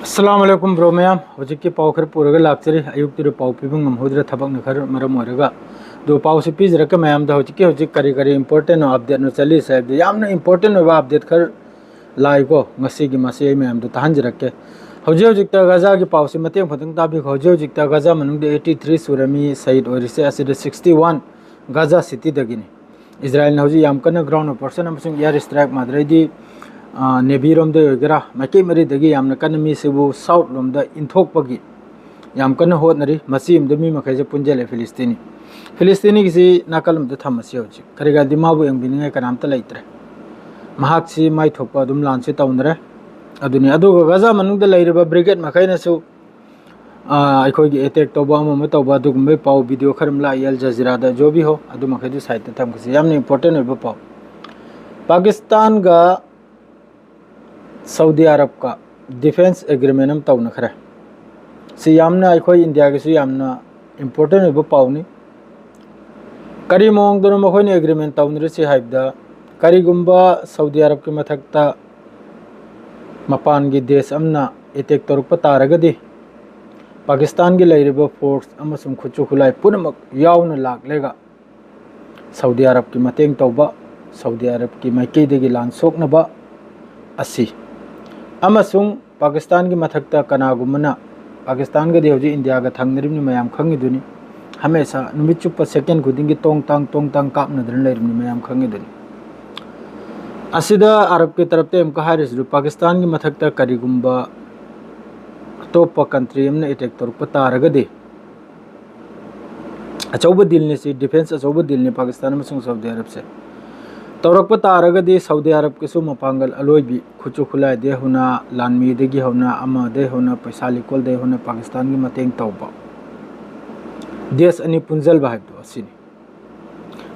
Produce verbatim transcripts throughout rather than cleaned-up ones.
ꯑꯁꯂꯥꯃꯨ ꯑꯂꯥꯏꯀꯨꯝ bro ꯃꯌꯥꯝ, ꯍꯧꯖꯤꯛꯀꯤ ꯄꯥꯎ ꯈꯔ ꯄꯨꯔꯒ ꯂꯥꯛꯆꯔꯤ꯫ ꯑꯌꯨꯛꯇꯨꯗ ꯄꯥꯎ ꯄꯤꯕ ꯉꯝꯍꯧꯗ꯭ꯔꯦ, ꯊꯕꯛꯅ ꯈꯔ ꯃꯔꯝ ꯑꯣꯏꯔꯒ꯫ ꯑꯗꯨ ꯄꯥꯎꯁꯤ ꯄꯤꯖꯔꯛꯀꯦ ꯃꯌꯥꯝꯗ꯫ ꯍꯧꯖꯤꯛꯀꯤ ꯍꯧꯖꯤꯛ ꯀꯔꯤ ꯀꯔꯤ important ꯑꯣꯏꯕ updateꯅꯣ ꯆꯠꯂꯤꯁꯦ ꯍꯥꯏꯕꯗꯤ ꯌꯥꯝꯅ important ꯑꯣꯏꯕ update ꯈꯔ ꯂꯥꯛꯏꯀꯣ꯫ ꯉꯁꯤꯒꯤ ꯃꯁꯤ ꯑꯩ ꯃꯌꯥꯝꯗ ꯇꯥꯍꯟꯖꯔꯛꯀꯦ꯫ ꯍꯧꯖꯤꯛ ꯍꯧꯖꯤꯛꯇ ꯒꯖꯥꯒꯤ ꯄꯥꯎꯁꯤ ꯃꯇꯦꯡ ꯈꯤꯇꯪ ꯇꯥꯕꯤꯈꯣ꯫ ꯍꯧꯖꯤꯛ ꯍꯧꯖꯤꯛꯇ ꯒꯖꯥ ꯃꯅꯨꯡꯗ eighty three ꯁꯨꯔꯦ ꯃꯤ ꯁꯍꯤꯗ ꯑꯣꯏꯔꯤꯁꯦ꯫ ꯑꯁꯤꯗ sixty one ꯒꯖꯥ ꯁꯤꯇꯤꯗꯒꯤꯅꯤ꯫ ꯏꯖꯔꯥꯌꯦꯜꯅ ꯍꯧꯖꯤꯛ ꯌꯥꯝ ꯀꯟꯅ ground operation ꯑꯃꯁꯨꯡ air strike ꯃꯥꯗ꯭ꯔꯩꯗꯤ ꯅꯦꯚꯤꯔꯣꯝꯗ ꯑꯣꯏꯒꯦꯔꯥ, ꯃꯥꯏꯀꯩ ꯃꯔꯤꯗꯒꯤ ꯌꯥꯝꯅ ꯀꯟꯅ ꯃꯤꯁꯤꯕꯨ south ꯂꯣꯝꯗ ꯏꯟꯊꯣꯛꯄꯒꯤ ꯌꯥꯝ ꯀꯟꯅ ꯍꯣꯠꯅꯔꯤ꯫ ꯃꯁꯤ ꯑꯃꯗ ꯃꯤ ꯃꯈꯩꯁꯦ ꯄꯨꯟꯁꯤꯜꯂꯦ ꯐꯤꯂꯤꯁꯇꯤꯅꯤ꯫ ꯐꯤꯂꯤꯁꯇꯤꯅꯤꯒꯤꯁꯤ ꯅꯥꯀꯜ ꯑꯃꯗ ꯊꯝꯃꯁꯤ ꯍꯧꯖꯤꯛ꯫ ꯀꯔꯤꯒꯤꯔꯗꯤ ꯃꯥꯕꯨ ꯌꯦꯡꯕꯤꯅꯤꯡꯉꯥꯏ ꯀꯅꯥꯝꯇ ꯂꯩꯇ꯭ꯔꯦ꯫ ꯃꯍꯥꯛꯁꯤ ꯃꯥꯏ ꯊꯣꯛꯄ ꯑꯗꯨꯝ ꯂꯥꯟꯁꯤ ꯇꯧꯅꯔꯦ꯫ ꯑꯗꯨꯅꯤ꯫ ꯑꯗꯨꯒ ꯒꯖꯥ ꯃꯅꯨꯡꯗ ꯂꯩꯔꯤꯕ brigade ꯃꯈꯩꯅꯁꯨ ꯑꯩꯈꯣꯏꯒꯤ attack ꯇꯧꯕ, ꯑꯃ ꯑꯃ ꯇꯧꯕ, ꯑꯗꯨꯒꯨꯝꯕꯒꯤ ꯄꯥꯎ video ꯈꯔ ꯑꯃ ꯂꯥꯛꯏ ꯑꯜ ꯖꯖꯤꯔꯥꯗ꯫ ꯖꯣꯕꯤ ꯍꯣ, ꯑꯗꯨ ꯃꯈꯩꯗꯨ sideꯇ ꯊꯝꯈꯤꯁꯤ꯫ ꯌꯥꯝꯅ important ꯑꯣꯏꯕ ꯄꯥꯎ꯫ ꯄꯥꯀꯤꯁꯇꯥꯟꯒ ꯁꯥꯎꯗꯤ ꯑꯔꯕꯀ defence agreement ꯑꯃ ꯇꯧꯅꯈ꯭ꯔꯦ꯫ ꯁꯤ ꯌꯥꯝꯅ ꯑꯩꯈꯣꯏ ꯏꯟꯗꯤꯌꯥꯒꯤꯁꯨ ꯌꯥꯝꯅ important ꯑꯣꯏꯕ ꯄꯥꯎꯅꯤ꯫ ꯀꯔꯤ ꯃꯑꯣꯡꯗꯅꯣ ꯃꯈꯣꯏꯅ agreement ꯇꯧꯅꯔꯤꯁꯤ ꯍꯥꯏꯕꯗ, ꯀꯔꯤꯒꯨꯝꯕ ꯁꯥꯎꯗꯤ ꯑꯔꯕꯀꯤ ꯃꯊꯛꯇ ꯃꯄꯥꯟꯒꯤ ꯗꯦꯁ ꯑꯃꯅ attack ꯇꯧꯔꯛꯄ ꯇꯥꯔꯒꯗꯤ, ꯄꯥꯀꯤꯁꯇꯥꯟꯒꯤ ꯂꯩꯔꯤꯕ force ꯑꯃꯁꯨꯡ ꯈꯨꯠꯁꯨ ꯈꯨꯠꯂꯥꯏ ꯄꯨꯝꯅꯃꯛ ꯌꯥꯎꯅ ꯂꯥꯛꯂꯒ ꯁꯥꯎꯗꯤ ꯑꯔꯕꯀꯤ ꯃꯇꯦꯡ ꯇꯧꯕ, ꯁꯥꯎꯗꯤ ꯑꯔꯕꯀꯤ ꯃꯥꯏꯀꯩꯗꯒꯤ ꯂꯥꯟ ꯁꯣꯛꯅꯕ ꯑꯁꯤ, ꯑꯃꯁꯨꯡ ꯄꯥꯀꯤꯁꯇꯥꯟꯒꯤ ꯃꯊꯛꯇ ꯀꯅꯥꯒꯨꯝꯕꯅ, ꯄꯥꯀꯤꯁꯇꯥꯟꯒꯗꯤ ꯍꯧꯖꯤꯛ ꯏꯟꯗꯤꯌꯥꯒ ꯊꯪꯅꯔꯤꯕꯅꯤ ꯃꯌꯥꯝ ꯈꯪꯉꯤꯗꯨꯅꯤ, ꯍꯃꯦꯁꯥ ꯅꯨꯃꯤꯠ ꯆꯨꯞꯄ second ꯈꯨꯗꯤꯡꯒꯤ ꯇꯣꯡ ꯇꯥꯡ ꯇꯣꯡ ꯇꯥꯡ ꯀꯥꯞꯅꯗꯨꯅ ꯂꯩꯔꯤꯕꯅꯤ ꯃꯌꯥꯝ ꯈꯪꯉꯤꯗꯨꯅꯤ꯫ ꯑꯁꯤꯗ ꯑꯔꯕꯀꯤ ꯇꯔꯞꯇ ꯑꯃꯨꯛꯀ ꯍꯥꯏꯔꯤꯁꯤꯁꯨ, ꯄꯥꯀꯤꯁꯇꯥꯟꯒꯤ ꯃꯊꯛꯇ ꯀꯔꯤꯒꯨꯝꯕ ꯑꯇꯣꯞꯄ country ꯑꯃꯅ attack ꯇꯧꯔꯛꯄ ꯇꯥꯔꯒꯗꯤ, ꯑꯆꯧꯕ dealꯅꯤ ꯁꯤ, defence ꯑꯆꯧꯕ dealꯅꯤ ꯄꯥꯀꯤꯁꯇꯥꯟ ꯑꯃꯁꯨꯡ ꯁꯥꯎꯗꯤ ꯑꯔꯕꯁꯦ꯫ ꯇꯧꯔꯛꯄ ꯇꯥꯔꯒꯗꯤ ꯁꯥꯎꯗꯤ ꯑꯔꯕꯀꯤꯁꯨ ꯃꯄꯥꯡꯒꯜ ꯑꯂꯣꯏꯕꯤ, ꯈꯨꯠꯁꯨ ꯈꯨꯠꯂꯥꯏꯗꯒꯤ ꯍꯧꯅ, ꯂꯥꯟꯃꯤꯗꯒꯤ ꯍꯧꯅ, ꯑꯃꯗꯒꯤ ꯍꯧꯅ, ꯄꯩꯁꯥ ꯂꯤꯀꯣꯜꯗꯒꯤ ꯍꯧꯅ ꯄꯥꯀꯤꯁꯇꯥꯟꯒꯤ ꯃꯇꯦꯡ ꯇꯧꯕ, ꯗꯦꯁ ꯑꯅꯤ ꯄꯨꯟꯁꯤꯟꯕ ꯍꯥꯏꯕꯗꯣ ꯑꯁꯤꯅꯤ꯫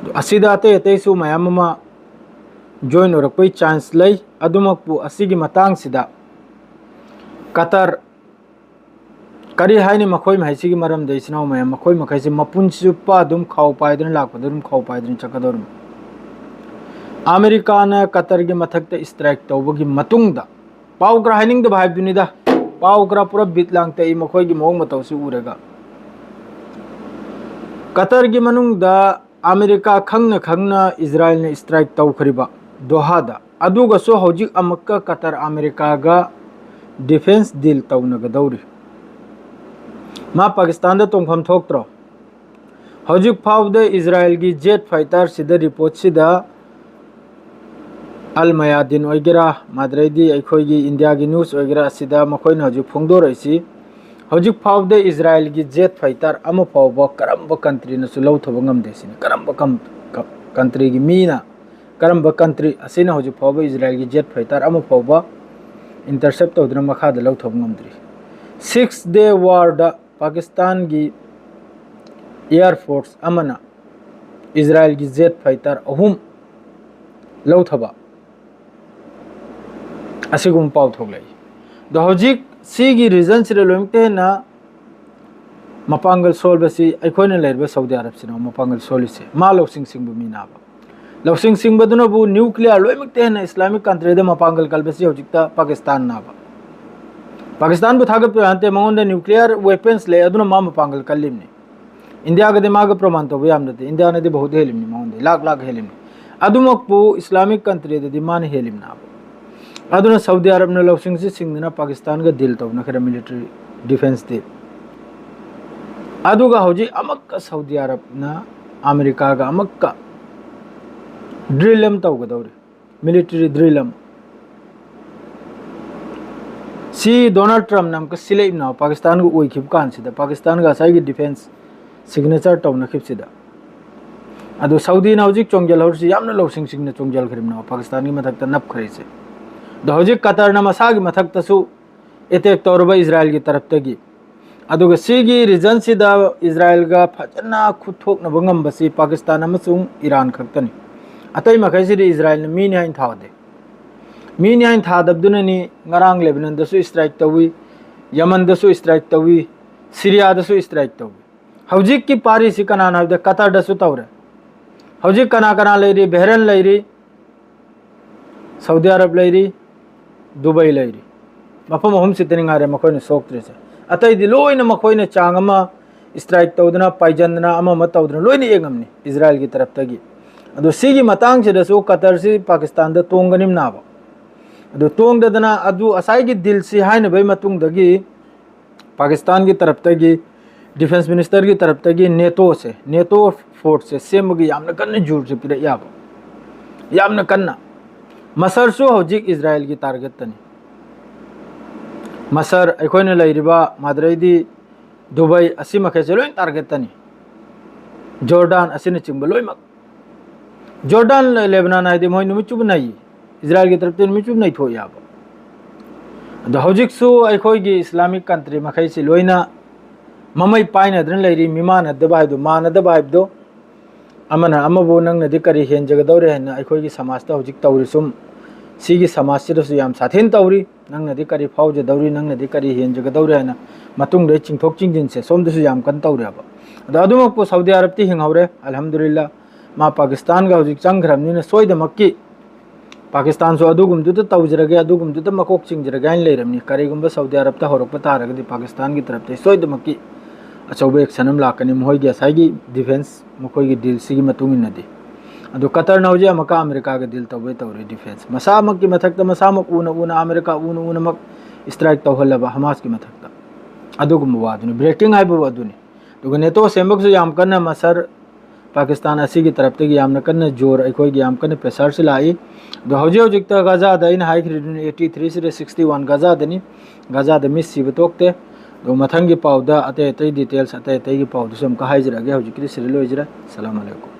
ꯑꯗꯨ ꯑꯁꯤꯗ ꯑꯇꯩ ꯑꯇꯩꯁꯨ ꯃꯌꯥꯝ ꯑꯃ join ꯑꯣꯏꯔꯛꯄꯒꯤ chance ꯂꯩ꯫ ꯑꯗꯨꯃꯛꯄꯨ ꯑꯁꯤꯒꯤ ꯃꯇꯥꯡꯁꯤꯗ ꯀꯇꯔ, ꯀꯔꯤ ꯍꯥꯏꯅꯤ ꯃꯈꯣꯏ ꯃꯈꯩꯁꯤꯒꯤ ꯃꯔꯝꯗ, ꯏꯆꯤꯟ ꯏꯅꯥꯎ ꯃꯌꯥꯝ, ꯃꯈꯣꯏ ꯃꯈꯩꯁꯤ ꯃꯄꯨꯟꯁꯤ ꯆꯨꯞꯄ ꯑꯗꯨꯝ ꯈꯥꯎ ꯄꯥꯏꯗꯨꯅ ꯂꯥꯛꯄꯗ ꯑꯗꯨꯝ ꯈꯥꯎ ꯄꯥꯏꯗꯨꯅ ꯆꯠꯀꯗꯧꯔꯤꯕꯅꯤ꯫ ꯑꯃꯦꯔꯤꯀꯥꯅ ꯀꯇꯔꯒꯤ ꯃꯊꯛꯇ strike ꯇꯧꯕꯒꯤ ꯃꯇꯨꯡꯗ, ꯄꯥꯎ ꯈꯔ ꯍꯥꯏꯅꯤꯡꯗꯕ ꯍꯥꯏꯕꯗꯨꯅꯤꯗ, ꯄꯥꯎ ꯈꯔ ꯄꯨꯔꯥ ꯕꯤꯠ ꯂꯥꯡꯇꯛꯏ ꯃꯈꯣꯏꯒꯤ ꯃꯑꯣꯡ ꯃꯇꯧꯁꯤ ꯎꯔꯒ꯫ ꯀꯇꯔꯒꯤ ꯃꯅꯨꯡꯗ ꯑꯃꯦꯔꯤꯀꯥ ꯈꯪꯅ ꯈꯪꯅ ꯏꯖꯔꯥꯏꯜꯅ ꯏꯁꯇ꯭ꯔꯥꯏꯛ ꯇꯧꯈ꯭ꯔꯤꯕ ꯗꯣꯍꯥꯗ, ꯑꯗꯨꯒꯁꯨ ꯍꯧꯖꯤꯛ ꯑꯃꯨꯛꯀ ꯀꯇꯔ ꯑꯃꯦꯔꯤꯀꯥꯒ ꯗꯤꯐꯦꯟꯁ ꯗꯤꯜ ꯇꯧꯅꯒꯗꯧꯔꯤ꯫ ꯃꯥ ꯄꯥꯀꯤꯁꯇꯥꯟꯗ ꯇꯣꯡꯐꯝ ꯊꯣꯛꯇ꯭ꯔꯣ? ꯍꯧꯖꯤꯛ ꯐꯥꯎꯕꯗ ꯏꯖꯔꯥꯏꯜꯒꯤ ꯖꯦꯠ ꯐꯥꯏꯇꯔꯁꯤꯗ ꯔꯤꯄꯣꯔꯠꯁꯤꯗ ꯑꯜ ꯃꯌꯥꯗꯤꯟ ꯑꯣꯏꯒꯦꯔꯥ, ꯃꯥꯗ꯭ꯔꯩꯗꯤ ꯑꯩꯈꯣꯏꯒꯤ ꯏꯟꯗꯤꯌꯥꯒꯤ ꯅ꯭ꯌꯨꯁ ꯑꯣꯏꯒꯦꯔꯥ, ꯑꯁꯤꯗ ꯃꯈꯣꯏꯅ ꯍꯧꯖꯤꯛ ꯐꯣꯡꯗꯣꯔꯛꯏꯁꯤ, ꯍꯧꯖꯤꯛ ꯐꯥꯎꯕꯗ ꯏꯖꯔꯥꯏꯜꯒꯤ ꯖꯦꯠ ꯐꯥꯏꯇꯔ ꯑꯃ ꯐꯥꯎꯕ ꯀꯔꯝꯕ ꯀꯟꯇ꯭ꯔꯤꯅꯁꯨ ꯂꯧꯊꯕ ꯉꯝꯗꯦ ꯁꯤꯅꯤ꯫ ꯀꯔꯝꯕ ꯀꯝ-, ꯀ-, ꯀꯟꯇ꯭ꯔꯤꯒꯤ ꯃꯤꯅ, ꯀꯔꯝꯕ ꯀꯟꯇ꯭ꯔꯤ ꯑꯁꯤꯅ ꯍꯧꯖꯤꯛ ꯐꯥꯎꯕ ꯏꯖꯔꯥꯏꯜꯒꯤ ꯖꯦꯠ ꯐꯥꯏꯇꯔ ꯑꯃ ꯐꯥꯎꯕ ꯏꯟꯇꯔꯁꯦꯞ ꯇꯧꯗꯨꯅ ꯃꯈꯥꯗ ꯂꯧꯊꯕ ꯉꯝꯗ꯭ꯔꯤ? ꯁꯤꯛꯁ ꯗꯦ ꯋꯥꯔꯗ ꯄꯥꯀꯤꯁꯇꯥꯟꯒꯤ ꯑꯦꯌꯔ ꯐꯣꯔꯁ ꯑꯃꯅ ꯏꯖꯔꯥꯏꯜꯒꯤ ꯖꯦꯠ ꯐꯥꯏꯇꯔ ꯑꯍꯨꯝ ꯂꯧꯊꯕ ꯑꯁꯤꯒꯨꯝꯕ ꯄꯥꯎ ꯊꯣꯛꯂꯛꯏ꯫ ꯑꯗꯣ ꯍꯧꯖꯤꯛ ꯁꯤꯒꯤ ꯔꯤꯖꯟꯁꯤꯗ ꯂꯣꯏꯅꯃꯛꯇ ꯍꯦꯟꯅ ꯃꯄꯥꯡꯒꯜ ꯁꯣꯜꯕꯁꯤ ꯑꯩꯈꯣꯏꯅ ꯂꯩꯔꯤꯕ ꯁꯥꯎꯗꯤ ꯑꯔꯕꯁꯤꯅ ꯃꯄꯥꯡꯒꯜ ꯁꯣꯜꯂꯤꯁꯦ꯫ ꯃꯥ ꯂꯧꯁꯤꯡ ꯁꯤꯡꯕ ꯃꯤꯅꯥꯕ, ꯂꯧꯁꯤꯡ ꯁꯤꯡꯕꯗꯨꯅꯕꯨ ꯅ꯭ꯌꯨꯀ꯭ꯂꯤꯌꯥꯔ ꯂꯣꯏꯅꯃꯛꯇ ꯍꯦꯟꯅ ꯏꯁꯂꯥꯃꯤꯛ ꯀꯟꯇ꯭ꯔꯤꯗ ꯃꯄꯥꯡꯒꯜ ꯀꯜꯕꯁꯤ ꯍꯧꯖꯤꯛꯇ ꯄꯥꯀꯤꯁꯇꯥꯟꯅꯥꯕ꯫ ꯄꯥꯀꯤꯁꯇꯥꯟꯕꯨ ꯊꯥꯒꯠꯄ ꯌꯥ ꯅꯠꯇꯦ, ꯃꯉꯣꯟꯗ ꯅ꯭ꯌꯨꯀ꯭ꯂꯤꯌꯥꯔ ꯋꯦꯄꯟꯁ ꯂꯩ, ꯑꯗꯨꯅ ꯃꯥ ꯃꯄꯥꯡꯒꯜ ꯀꯜꯂꯤꯕꯅꯤ꯫ ꯏꯟꯗꯤꯌꯥꯒꯗꯤ ꯃꯥꯒ ꯄ꯭ꯔꯃꯥꯟ ꯇꯧꯕ ꯌꯥꯝ ꯅꯠꯇꯦ, ꯏꯟꯗꯤꯌꯥꯅꯗꯤ ꯕꯍꯨꯠ ꯍꯦꯜꯂꯤꯕꯅꯤ ꯃꯉꯣꯟꯗ, ꯂꯥꯛ ꯂꯥꯛ ꯍꯦꯜꯂꯤꯕꯅꯤ꯫ ꯑꯗꯨꯃꯛꯄꯨ ꯏꯁꯂꯥꯃꯤꯛ ꯀꯟꯇ꯭ꯔꯤꯗꯗꯤ ꯃꯥꯅ ꯍꯦꯜꯂꯤꯕꯅꯥꯕ꯫ ꯑꯗꯨꯅ ꯁꯥꯎꯗꯤ ꯑꯔꯕꯅ ꯂꯧꯁꯤꯡꯁꯤ ꯁꯤꯡꯗꯨꯅ ꯄꯥꯀꯤꯁꯇꯥꯟꯒ ꯗꯤꯜ ꯇꯧꯅꯈ꯭ꯔꯦ ꯃꯤꯂꯤꯇꯔꯤ ꯗꯤꯐꯦꯟꯁ ꯗꯤꯜ꯫ ꯑꯗꯨꯒ ꯍꯧꯖꯤꯛ ꯑꯃꯨꯛꯀ ꯁꯥꯎꯗꯤ ꯑꯔꯕꯅ ꯑꯃꯦꯔꯤꯀꯥꯒ ꯑꯃꯨꯛꯀ ꯗ꯭ꯔꯤꯜ ꯑꯃ ꯇꯧꯒꯗꯧꯔꯤ, ꯃꯤꯂꯤꯇꯔꯤ ꯗ꯭ꯔꯤꯜ ꯑꯃ꯫ ꯁꯤ ꯗꯣꯅꯥꯜꯗ ꯇ꯭ꯔꯝꯞꯅ ꯑꯃꯨꯛꯀ ꯁꯤꯜꯂꯛꯏꯕꯅ ꯄꯥꯀꯤꯁꯇꯥꯟꯒ ꯑꯣꯏꯈꯤꯕ ꯀꯥꯟꯁꯤꯗ, ꯄꯥꯀꯤꯁꯇꯥꯟꯒ ꯉꯁꯥꯏꯒꯤ ꯗꯤꯐꯦꯟꯁ ꯁꯤꯒꯅꯦꯆꯔ ꯇꯧꯅꯈꯤꯕꯁꯤꯗ꯫ ꯑꯗꯣ ꯁꯥꯎꯗꯤꯅ ꯍꯧꯖꯤꯛ ꯆꯣꯡꯖꯜꯍꯧꯔꯤꯁꯤ ꯌꯥꯝꯅ ꯂꯧꯁꯤꯡ ꯁꯤꯡꯅ ꯆꯣꯡꯖꯜꯈ꯭ꯔꯤꯕꯅꯦꯕ ꯄꯥꯀꯤꯁꯇꯥꯟꯒꯤ ꯃꯊꯛꯇ ꯅꯞꯈ꯭ꯔꯤꯁꯦ꯫ ꯑꯗꯣ ꯍꯧꯖꯤꯛ ꯀꯇꯔꯅ ꯃꯁꯥꯒꯤ ꯃꯊꯛꯇꯁꯨ ꯑꯦꯇꯦꯛ ꯇꯧꯔꯕ ꯏꯖꯔꯥꯏꯜꯒꯤ ꯇꯔꯞꯇꯒꯤ꯫ ꯑꯗꯨꯒ ꯁꯤꯒꯤ ꯔꯤꯖꯟꯁꯤꯗ ꯏꯖꯔꯥꯏꯜꯒ ꯐꯖꯅ ꯈꯨꯠ ꯊꯣꯛꯅꯕ ꯉꯝꯕꯁꯤ ꯄꯥꯀꯤꯁꯇꯥꯟ ꯑꯃꯁꯨꯡ ꯏꯔꯥꯟ ꯈꯛꯇꯅꯤ꯫ ꯑꯇꯩ ꯃꯈꯩꯁꯤꯗꯤ ꯏꯖꯔꯥꯏꯜꯅ ꯃꯤꯅꯤ ꯍꯥꯏꯅ ꯊꯥꯗꯦ꯫ ꯃꯤꯅꯤ ꯍꯥꯏꯅ ꯊꯥꯗꯕꯗꯨꯅꯅꯤ ꯉꯔꯥꯡ ꯂꯦꯕꯅꯟꯗꯁꯨ ꯏꯁꯇ꯭ꯔꯥꯏꯛ ꯇꯧꯏ, ꯌꯃꯟꯗꯁꯨ ꯏꯁꯇ꯭ꯔꯥꯏꯛ ꯇꯧꯏ, ꯁꯤꯔꯤꯌꯥꯗꯁꯨ ꯏꯁꯇ꯭ꯔꯥꯏꯛ ꯇꯧꯏ꯫ ꯍꯧꯖꯤꯛꯀꯤ ꯄꯥꯔꯤꯁꯤ ꯀꯅꯥꯅꯣ ꯍꯥꯏꯕꯗ ꯀꯇꯔꯗꯁꯨ ꯇꯧꯔꯦ꯫ ꯍꯧꯖꯤꯛ ꯀꯅꯥ ꯀꯅꯥ ꯂꯩꯔꯤ? ꯕꯦꯍꯔꯦꯟ ꯂꯩꯔꯤ, ꯁꯥꯎꯗꯤ ꯑꯔꯕ ꯂꯩꯔꯤ, ꯗꯨꯕꯩ ꯂꯩꯔꯤ꯫ ꯃꯐꯝ ꯑꯍꯨꯝꯁꯤꯗꯅꯤ ꯉꯥꯏꯔꯦ ꯃꯈꯣꯏꯅ ꯁꯣꯛꯇ꯭ꯔꯤꯁꯦ꯫ ꯑꯇꯩꯗꯤ ꯂꯣꯏꯅ ꯃꯈꯣꯏꯅ ꯆꯥꯡ ꯑꯃ strike ꯇꯧꯗꯅ, ꯄꯥꯏꯖꯟꯗꯅ, ꯑꯃ ꯑꯃ ꯇꯧꯗꯅ ꯂꯣꯏꯅ ꯌꯦꯡꯉꯝꯅꯤ ꯏꯖꯔꯥꯏꯜꯒꯤ ꯇꯔꯞꯇꯒꯤ꯫ ꯑꯗꯣ ꯁꯤꯒꯤ ꯃꯇꯥꯡꯁꯤꯗꯁꯨ ꯀꯇꯔꯁꯤ ꯄꯥꯀꯤꯁꯇꯥꯟꯗ ꯇꯣꯡꯒꯅꯤꯝꯅꯥꯕ꯫ ꯑꯗꯨ ꯇꯣꯡꯗꯗꯅ ꯑꯗꯨ ꯉꯁꯥꯏꯒꯤ ꯗꯤꯜꯁꯤ ꯍꯥꯏꯅꯕꯒꯤ ꯃꯇꯨꯡꯗꯒꯤ ꯄꯥꯀꯤꯁꯇꯥꯟꯒꯤ ꯇꯔꯞꯇꯒꯤ, ꯗꯤꯐꯦꯟꯁ ꯃꯤꯅꯤꯁꯇꯔꯒꯤ ꯇꯔꯞꯇꯒꯤ ꯅꯦꯇꯣꯁꯦ, ꯅꯦꯇꯣ ꯐꯣꯔꯁꯁꯦ ꯁꯦꯝꯕꯒꯤ ꯌꯥꯝꯅ ꯀꯟꯅ ꯖꯣꯔꯁꯦ ꯄꯤꯔꯛ ꯌꯥꯕ, ꯌꯥꯝꯅ ꯀꯟꯅ꯫ ꯃꯁꯔꯁꯨ ꯍꯧꯖꯤꯛ ꯏꯖꯔꯥꯏꯜꯒꯤ ꯇꯥꯔꯒꯦꯠꯇꯅꯤ꯫ ꯃꯁꯔ, ꯑꯩꯈꯣꯏꯅ ꯂꯩꯔꯤꯕ ꯃꯗꯨꯔꯩꯗꯤ, ꯗꯨꯕꯥꯏ, ꯑꯁꯤ ꯃꯈꯩꯁꯦ ꯂꯣꯏ ꯇꯥꯔꯒꯦꯠꯇꯅꯤ꯫ ꯖꯣꯔꯗꯥꯟ ꯑꯁꯤꯅꯆꯤꯡꯕ ꯂꯣꯏꯅꯃꯛ꯫ ꯖꯣꯔꯗꯥꯟ, ꯂꯦꯕꯅꯥꯟ ꯍꯥꯏꯗꯤ ꯃꯣꯏ ꯅꯨꯃꯤꯠ ꯆꯨꯞꯄ ꯅꯩ꯫ ꯏꯖꯔꯥꯏꯜꯒꯤ ꯇꯔꯞꯇ ꯅꯨꯃꯤꯠ ꯆꯨꯞꯄ ꯅꯩꯊꯣꯛ ꯌꯥꯕ꯫ ꯑꯗꯣ ꯍꯧꯖꯤꯛꯁꯨ ꯑꯩꯈꯣꯏꯒꯤ ꯏꯁꯂꯥꯃꯤꯛ ꯀꯟꯇ꯭ꯔꯤ ꯃꯈꯩꯁꯤ ꯂꯣꯏꯅ ꯃꯃꯩ ꯄꯥꯏꯅꯗꯅ ꯂꯩꯔꯤ꯫ ꯃꯤꯃꯥꯟꯅꯗꯕ ꯍꯥꯏꯕꯗꯣ, ꯃꯥꯟꯅꯗꯕ ꯍꯥꯏꯕꯗꯣ, ꯑꯃꯅ ꯑꯃꯕꯨ "ꯅꯪꯅꯗꯤ ꯀꯔꯤ ꯍꯦꯟꯖꯒꯗꯧꯔꯤ?" ꯍꯥꯏꯅ ꯑꯩꯈꯣꯏꯒꯤ ꯁꯃꯥꯖꯇ ꯍꯧꯖꯤꯛ ꯇꯧꯔꯤ꯫ ꯁꯨꯝ ꯁꯤꯒꯤ ꯁꯃꯥꯖꯁꯤꯗꯁꯨ ꯌꯥꯝ ꯁꯥꯊꯤꯅ ꯇꯧꯔꯤ꯫ "ꯅꯪꯅꯗꯤ ꯀꯔꯤ ꯐꯥꯎꯖꯗꯧꯔꯤ? ꯅꯪꯅꯗꯤ ꯀꯔꯤ ꯍꯦꯟꯖꯒꯗꯧꯔꯤ?" ꯍꯥꯏꯅ ꯃꯇꯨꯡꯗ ꯆꯤꯡꯊꯣꯛ ꯆꯤꯡꯁꯤꯟꯁꯦ ꯁꯣꯝꯗꯁꯨ ꯌꯥꯝ ꯀꯟꯅ ꯇꯧꯔꯦꯕ꯫ ꯑꯗꯣ ꯑꯗꯨꯃꯛꯄꯨ ꯁꯥꯎꯗꯤ ꯑꯔꯕꯇꯤ ꯍꯤꯡꯍꯧꯔꯦ, ꯑꯜꯍꯝꯗꯨꯂꯤꯜꯂꯥ꯫ ꯃꯥ ꯄꯥꯀꯤꯁꯇꯥꯟꯒ ꯍꯧꯖꯤꯛ ꯆꯪꯈ꯭ꯔꯕꯅꯤꯅ ꯁꯣꯏꯗꯃꯛꯀꯤ ꯄꯥꯀꯤꯁꯇꯥꯟꯁꯨ ꯑꯗꯨꯒꯨꯝꯗꯨꯗ ꯇꯧꯖꯔꯒꯦ, ꯑꯗꯨꯒꯨꯝꯗꯨꯗ ꯃꯀꯣꯛ ꯆꯤꯡꯖꯔꯒꯦ ꯍꯥꯏꯅ ꯂꯩꯔꯕꯅꯤ꯫ ꯀꯔꯤꯒꯨꯝꯕ ꯁꯥꯎꯗꯤ ꯑꯔꯕꯇ ꯍꯧꯔꯛꯄ ꯇꯥꯔꯒꯗꯤ ꯄꯥꯀꯤꯁꯇꯥꯟꯒꯤ ꯇꯔꯞꯇ ꯁꯣꯏꯗꯃꯛꯀꯤ ꯑꯆꯧꯕ action ꯑꯃ ꯂꯥꯛꯀꯅꯤ, ꯃꯈꯣꯏꯒꯤ ꯉꯁꯥꯏꯒꯤ ꯗꯤꯐꯦꯟꯁ, ꯃꯈꯣꯏꯒꯤ ꯗꯤꯜꯁꯤꯒꯤ ꯃꯇꯨꯡ ꯏꯟꯅꯗꯤ꯫ ꯑꯗꯨ ꯀꯇꯔꯅ ꯍꯧꯖꯤꯛ ꯑꯃꯨꯛꯀ ꯑꯃꯦꯔꯤꯀꯥꯒ ꯗꯤꯜ ꯇꯧꯕꯩ ꯇꯧꯔꯤ ꯗꯤꯐꯦꯟꯁ꯫ ꯃꯁꯥꯃꯛꯀꯤ ꯃꯊꯛꯇ ꯃꯁꯥꯃꯛ ꯎꯅ ꯎꯅ, ꯑꯃꯦꯔꯤꯀꯥ ꯎꯅ ꯎꯅꯃꯛ strike ꯇꯧꯍꯜꯂꯕ ꯍꯃꯥꯁꯀꯤ ꯃꯊꯛꯇ꯫ ꯑꯗꯨꯒꯨꯝꯕ ꯋꯥꯗꯨꯅꯤ, breaking ꯍꯥꯏꯕꯕꯨ ꯑꯗꯨꯅꯤ꯫ ꯑꯗꯨꯒ ꯅꯦꯇꯣ ꯁꯦꯝꯕꯒꯤꯁꯨ ꯌꯥꯝ ꯀꯟꯅ ꯃꯁꯔ ꯄꯥꯀꯤꯁꯇꯥꯟ ꯑꯁꯤꯒꯤ ꯇꯔꯞꯇꯒꯤ ꯌꯥꯝꯅ ꯀꯟꯅ ꯖꯣꯔ ꯑꯩꯈꯣꯏꯒꯤ ꯌꯥꯝ ꯀꯟꯅ pressureꯁꯤ ꯂꯥꯛꯏ꯫ ꯑꯗꯣ ꯍꯧꯖꯤꯛ ꯍꯧꯖꯤꯛꯇ ꯒꯖꯥꯗ ꯑꯩꯅ ꯍꯥꯏꯈ꯭ꯔꯤꯗꯨꯅꯤ eighty threeꯁꯤꯗ sixty one ꯒꯖꯥꯗꯅꯤ꯫ ꯒꯖꯥꯗ ꯃꯤ ꯁꯤꯕ ꯊꯣꯛꯇꯦ꯫ ꯑꯗꯣ ꯃꯊꯪꯒꯤ ꯄꯥꯎꯗ ꯑꯇꯩ ꯑꯇꯩ details, ꯑꯇꯩ ꯑꯇꯩꯒꯤ ꯄꯥꯎꯗꯨꯁꯨ ꯑꯃꯨꯛꯀ ꯍꯥꯏꯖꯔꯛꯑꯒꯦ꯫ ꯍꯧꯖꯤꯛꯀꯤꯗꯤ ꯁꯤꯗ ꯂꯣꯏꯖꯔꯦ꯫ ꯁꯂꯥꯝ ꯑꯂꯩꯀꯨꯝ꯫